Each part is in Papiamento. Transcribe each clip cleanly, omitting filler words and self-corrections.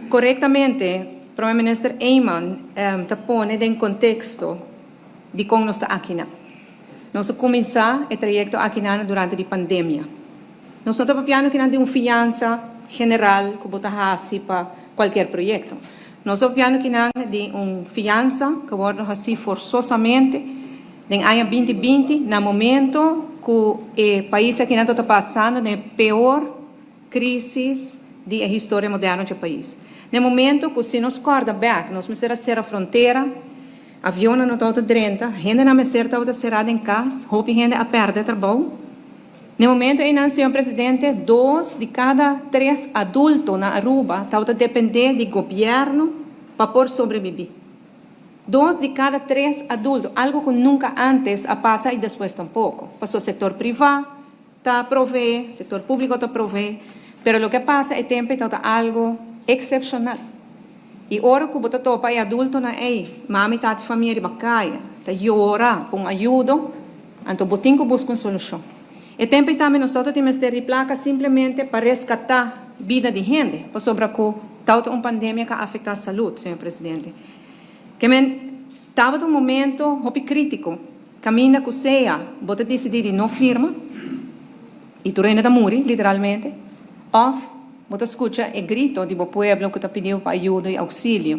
Korektamente, Prome Minister Eman ta pone den konteksto di kon nos ta akinan. Nos a kuminsá e trayekto akinan durante di pandemia. Nos no ta papiando akinan di un fiansa general ku bo ta hasi pa kualkier proyekto. Nos ta papiando akinan di un fiansa ku a wòrdu hasí forsosamente den aña 2020, na momento ku e pais akinan ta pasando den e peor krísis di e historia moderno di e pais. Na e momento ku, si nos kòrda bèk, nos mester a sera frontera, avionnan no tabata drenta, hendenan mester tabata será den kas, hopi hende a pèrdè trabou. Na e momento einan, señor Presidente, dos di kada tres adulto na Aruba tabata dependé di gobièrnu pa por sobrebibí. Dos di kada tres adulto, algu ku nunka antes a pasa i despues tampoko. Pasobra sektor privá ta proveé, sektor públiko ta proveé, pero loke a pasa e tempu ei tabata algu eksepshonal. I ora ku bo ta topa e adultonan ei, mami, tata i famia riba kaya, ta yora pa un ayudo, anto bo tin ku buska un solushon. E tempu ei tambe nos tabata tin mester di plaka simplemente pa reskatá bida di hende, pasobra ku tabata un pandemia ku a afektá salud, señor Presidente. Ke men, tabata un momento hopi krítiko, kaminda ku sea bo ta disidí di no firma i tur hende ta muri, literalmente, òf bo ta skucha e grito di bo pueblo ku ta pidiu pa ayudo i ousilio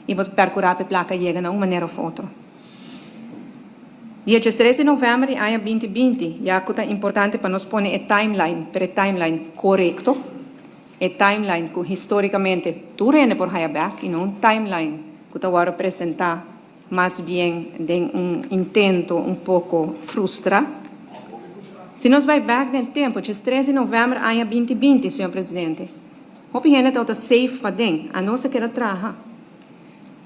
i bo ta perkurá pa e plaka yega na un manera òf otro. Dia 13 di novèmber di aña 2020, ya ku ta importante pa nos pone e timeline, pero e timeline korekto, e timeline ku histórikamente tur hende por haya bèk i no un timeline ku ta wòrdu presentá mas bien den un intento un poko frustrá. Si nos bai bèk den tempu, 13 di novèmber aña 2020, señor Presidente, hopi hende tabata safe paden, anos a keda traha.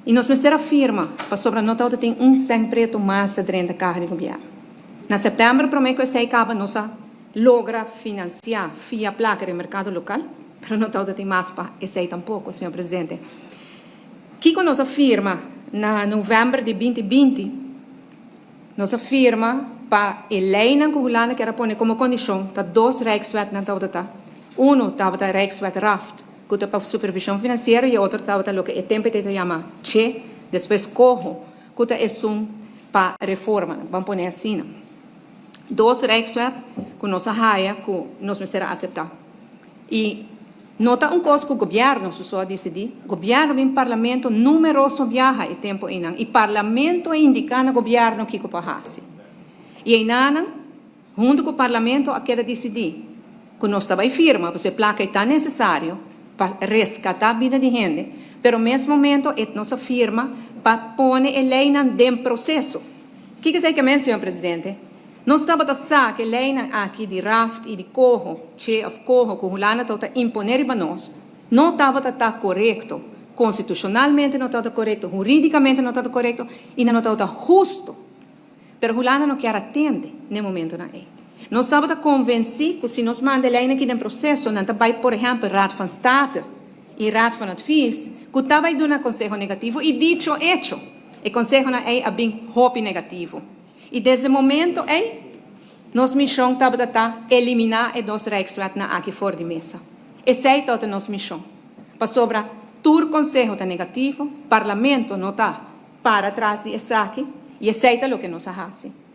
I nos mester a firma, pasobra no tabata tin un sèn pretu mas ta drenta kaha di gobièrnu. Na sèptèmber promé ku esei kaba nos a logra finansiá fia plaka den merkado lokal, pero no tabata tin mas pa esei tampoko, señor Presidente. Kiko nos a firma na novèmber di 2020? Nos a firma pa e leinan ku Hulanda kier a pone komo kondishon, ta dos Rijkswetnan tabata ta. Unu tabata Rijkswet Raft, ku ta pa supervishon finansiero, i e otro tabata loke e tempu ei ta yama Che, despues Coho, ku ta esun pa reformanan. Ban pone asina. Dos Rijkswet ku nos a haya ku nos mester a aseptá. I no ta un kos ku gobièrnu su so a disidí. Gobièrnu bin parlamento numeroso biaha e tempu einan i parlamento a indiká na gobièrnu kiko pa hasi. I einanan, huntu ku parlamento a keda disidí ku nos ta bai firma pasobra e plaka ei ta nesesario pa reskatá bida di hende, pero mes momento e nos a firma pa pone e leinan den proseso. Kiko esei ke men, señor Presidente? Nos tabata sa ku e leinan aki di Raft i di Coho, Che òf Coho, ku Hulanda tabata imponé riba nos, no tabata ta korekto. Konstitushonalmente no tabata korekto, hurídikamente no tabata korekto i nan no tabata hustu. Pero Hulanda no kier a tende n'e momentonan ei. Nos tabata konvensí ku si nos manda e leinan aki den proseso, nan ta bai, por ehèmpel, Raad van State i Raad van Advies, ku ta bai duna konseho negativo i dicho hecho, e konsehonan ei a bin hopi negativo. I desde momento ei, nos mishon tabata ta eliminá e dos Rijkswetnan aki for di mesa. Esei tabata nos mishon. Pasobra tur konseho ta negativo, Parlamento no ta para tras di esaki, i esei ta loke nos a hasi.